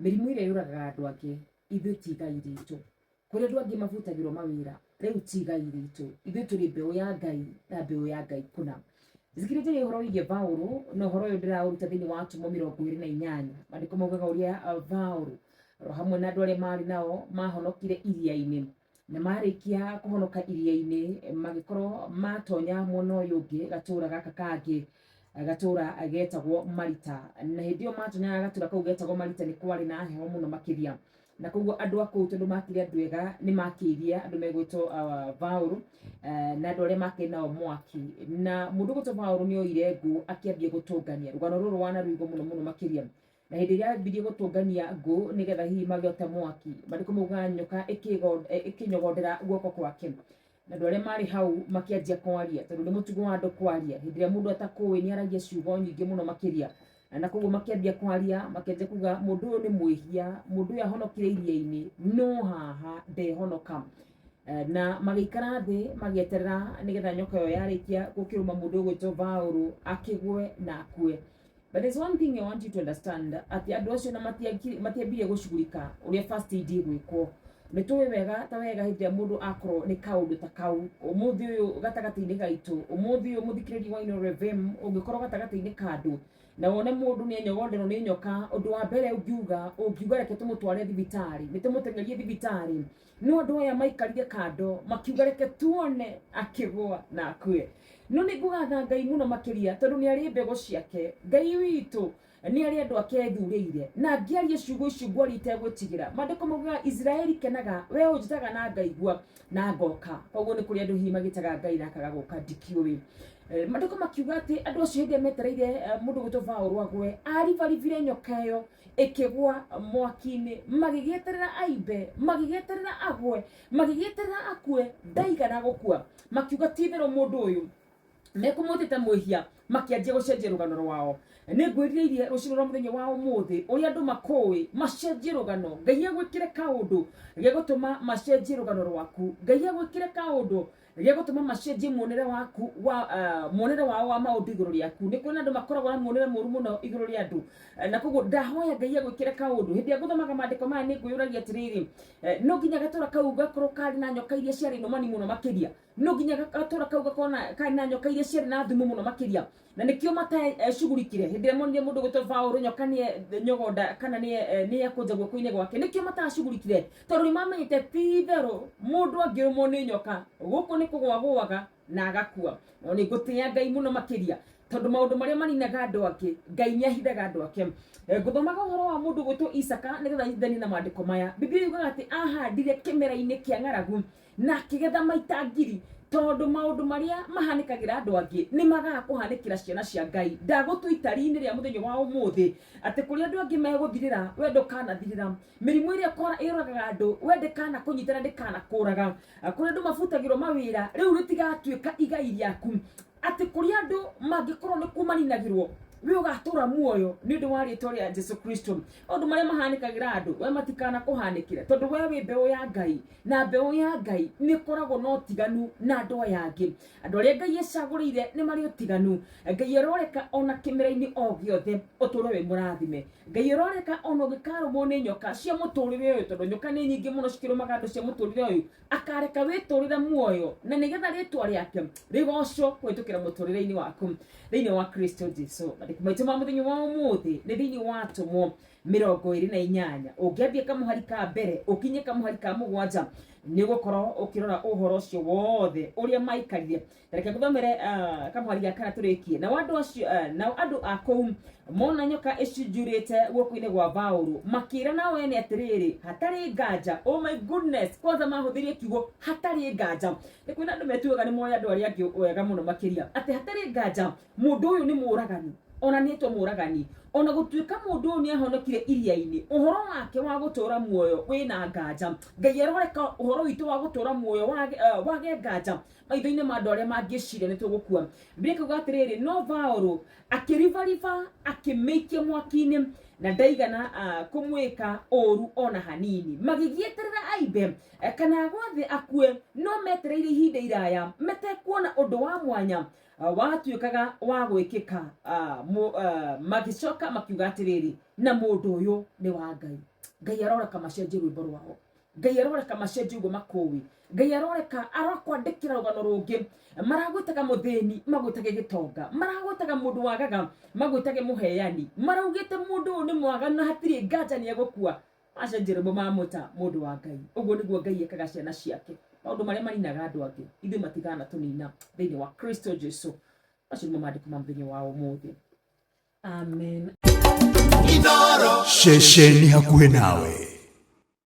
Mĩrimũ ĩrĩa yũragaga andũ angĩ, ithuĩ ti igai ritũ. Kũrĩa andũ angĩ mabutagĩrwo mawĩra, rĩu ti igai ritũ. Ithuĩ tũrĩ mbeũ ya Ngai na mbeũ ya Ngai kũna. Njĩtĩkĩrĩte njarie ũhoro wĩgiĩ Paulo, na ũhoro ũyũ ndĩraũruta thĩinĩ wa Atũmwo 28. Maandĩko maugaga ũrĩa Paulo hamwe na andũ arĩa maarĩ nao mahonokire iria-inĩ. Na marĩkia kũhonoka iria-inĩ, magĩkorwo matonya mwena ũyũ ũngĩ gatũra gaka kangĩ, gatũra getagwo Marita. Na hĩndĩ ĩyo matonyaga gatũra kau getagwo Marita nĩ kwarĩ na heho mũno makĩria. Na koguo andũ a kũu tondũ makĩrĩ andũ ega nĩ makĩirie andũ megwĩtwo Paũlũ na andũ arĩa makĩrĩ nao mwaki. Na mũndũ ũgwĩtwo Paũlũ nĩ oire ngũ akĩambia gũtũngania. Rũgano rũrũ wanarũigua mũno mũno makĩria. Na hĩndĩ ĩrĩa ambirie gũtũngania ngũ nĩgetha hihi magĩote mwaki, maandĩko maugaga nyoka ĩkĩnyogondera guoko gwake. Na andũ arĩa marĩ hau makĩanjia kwaria, tondũ nĩ mũtugo wa andũ kwaria. Hĩndĩ ĩrĩa mũndũ atakũĩ nĩ aragia ciugo nyingĩ mũno makĩria. Na koguo makĩambia kwaria, makĩanjia kuga mũndũ ũyũ nĩ mwĩhia, mũndũ ũyũ ahonokire iria-inĩ, no haha ndehonoka. Na magĩikara thĩ magĩeterera nĩgetha nyoka ĩyo yarĩkia gũkĩrũma mũndũ ũgwĩtwo Paũlũ akĩgwe na akue. But there's one thing I want you to understand atĩ andũ acio na matiambirie gũcugurika ũrĩa first aid ĩgwĩkwo. Nĩ tũĩ wega ta wega hĩndĩ ĩrĩa mũndũ akorwo nĩ kaũndũ ta kau ũmũthĩ ũyũ gatagatĩ-inĩ gaitũ, ũmũthĩ ũyũ mũthikĩrĩria wa Inooro FM ũngĩkorwo gatagatĩ-inĩ ka andũ na wone mũndũ nĩ enyogonderwo nĩ nyoka, ũndũ wa mbere ũngiuga, ũngiuga reke tũmũtware thibitarĩ, nĩ tũmũteng'erie thibitarĩ. No andũ aya maikarire kando makiuga reke tuone akĩgwa na akue. No nĩ ngũgatha Ngai mũno makĩria tondũ nĩ arĩ mbegũ ciake. Ngai witũ nĩ arĩ andũ ake ethurĩire. Na ngĩaria ciugo ici ngwaria itegwĩtigĩra. Maandĩko maugaga Isiraeli kenaga, we ũnjĩtaga na ngaigua na ngoka. Koguo nĩ kũrĩ andũ hihi magĩtaga Ngai na akaga gũka ndikĩũĩ. Maandĩko makiuga atĩ andũ acio hĩndĩ ĩrĩa metereire mũndũ gwĩtwo Paũlũ agwe, aribaribire nyoka ĩyo ĩkĩgwa mwaki-inĩ, magĩgĩeterera aimbe, magĩgĩeterera agwe, magĩgĩeterera akue, ndaigana gũkua. Makiuga ti itherũ mũndũ ũyũ mekũmwĩtĩte mwĩhia, makĩanjia gũcenjia rũgano rwao. Nĩ ngwĩrirĩirie rũcinĩ rwa mũthenya wa ũmũthĩ ũrĩa andũ makũĩ macenjie rũgano. Ngai agwĩkĩre kaũndũ gegũtũma macenjie rũgano rwaku. Ngai agwĩkĩre kaũndũ gĩa gũtũma macenjie muonere waku wa muonere wao wa maũndũ igũrũ rĩaku. Nĩ kũrĩ na andũ makoragwo na muonere mũru mũno igũrũ rĩa andũ, na koguo ndahoya Ngai agwĩkĩre kaũndũ. Hĩndĩ ĩrĩa ngũthomaga maandĩko maya nĩ ngwĩyũragia atĩrĩrĩ, no nginya gatũra kau gakorwo karĩ na nyoka iria ciarĩ nũmani mũno makĩria? No nginya gatũra kau gakorwo karĩ na nyoka iria ciarĩ na thumu mũno makĩria? Na nĩkĩo matacugurikire hĩndĩ ĩrĩa monire mũndũ gwĩtwo Paũlũ nyoka nĩ nyogonda kana nĩ yakũnja guoko-inĩ gwake. Nĩkĩo matacugurikire tondũ nĩ mamenyete ti itherũ mũndũ angĩrũmwo nĩ nyoka gũkũ nĩ kũgwagũaga na agakua. No nĩ ngũtĩĩa Ngai mũno makĩria tondũ maũndũ marĩa maninaga andũ angĩ Ngai nĩ ahithaga andũ ake. Ngũthomaga ũhoro wa mũndũ gwĩtwo Isaka nĩgetha nyitithanie na maandĩko maya. Biblia yugaga atĩ ahandire kĩmera-inĩ kĩa ng'aragu na akĩgetha maita ngiri, tondũ maũndũ marĩa mahanĩkagĩra andũ angĩ nĩ magaga kũhanĩkĩra ciana cia Ngai. Ndagũtua itari-inĩ rĩa mũthenya wa ũmũthĩ atĩ kũrĩa andũ angĩ megũthirĩra we ndũkanathirĩra. Mĩrimũ ĩrĩa ĩũragaga andũ we ndĩkanakũnyita na ndĩkanakũraga. Kũrĩa andũ mabutagĩrwo mawĩra rĩu rĩtigatuĩka igai rĩaku. Atĩ kũrĩa andũ mangĩkorwo nĩ kumaninagĩrwo we ũgatũra muoyo nĩ ũndũ wa rĩtwa rĩa Jesu Kristo. Maũndũ marĩa mahanĩkagĩra andũ we matikanakũhanĩkĩre tondũ we wĩ mbeũ ya Ngai, na mbeũ ya Ngai nĩ ĩkoragwo na ũtiganu na andũ aya angĩ. Andũ arĩa Ngai ecagũrĩire nĩ marĩ ũtiganu. Ngai aroreka ona kĩmera-inĩ o gĩothe ũtũre wĩ mũrathime. Ngai aroreka ona ũngĩkarũmwo nĩ nyoka cia mũtũrĩre ũyũ, tondũ nyoka nĩ nyingĩ mũno cikĩrũmaga andũ cia mũtũrĩre ũyũ, akareka wĩtũrĩre muoyo na nĩgetha rĩtwa rĩake rĩgocwo kũhĩtũkĩra mũtũrĩre-inĩ waku thĩinĩ wa Kristo Jesu. Maandĩko maitũ ma mũthenya wa ũmũthĩ nĩ thĩinĩ wa Atũmwo 28. Ũngĩambia kamũhari ka mbere ũkinye kamũhari ka mũgwanja nĩ ũgũkorwo ũkĩrora ũhoro ũcio wothe ũrĩa maikarire. Reke ngũthomere kamũhari ga kana tũrĩkie. Nao andũ acio, nao andũ a kũu mona nyoka ĩcunjurĩte guoko-inĩ gwa Paũlũ makĩĩra nao ene atĩrĩrĩ, hatarĩ nganja, oh my goodness, kwanza mahũthĩrire kiugo hatarĩ nganja. Nĩ kwĩna andũ metuaga nĩ moĩ andũ arĩa angĩ wega mũno makĩria, atĩ hatarĩ nganja mũndũ ũyũ nĩ mũragani, ona nĩ etwo mũragani. Ona gũtuĩka mũndũ ũyũ nĩ ahonokire iria-inĩ, ũhoro wake wa gũtũra muoyo wĩna nganja. Ngai aroreka ũhoro witũ wa gũtũra muoyo wage nganja maitho-inĩ ma andũ arĩa mangĩciria nĩ tũgũkua. Biblia ĩkauga atĩrĩrĩ, no Paũlũ akĩribariba akĩmĩikia mwaki-inĩ na ndaigana kũmwĩka ũru ona hanini. Magĩgĩeterera aimbe kana agwe thĩ akue, no metereire ihinda iraya metekuona ũndũ wa mwanya. Watuĩkaga wa gwĩkĩka, magĩcoka makiuga atĩrĩrĩ, na mũndũ ũyũ nĩ wa Ngai. Ngai aroreka macenjie rwĩmbo rwao. Ngai aroreka macenjie ũguo makũĩ. Ngai aroreka arokwandĩkĩra rũgano rũngĩ. Maragwĩtaga mũthĩni, magwĩtage gĩtonga. Maragwĩtaga mũndũ wagaga, magwĩtage mũheani. Maraugĩte mũndũ ũyũ nĩ mwaganu na hatirĩ nganja nĩ egũkua. Macenjie rwĩmbo mamwĩta mũndũ wa Ngai. Ũguo nĩguo Ngai ekaga ciana ciake. Maũndũ marĩa maninaga andũ angĩ, ithuĩ matigana tũnina thĩinĩ wa Kristo Jesu. Macio nĩmo maandĩko ma mũthenya wa ũmũthĩ. Amen. Ceceni hakuhĩ nawe.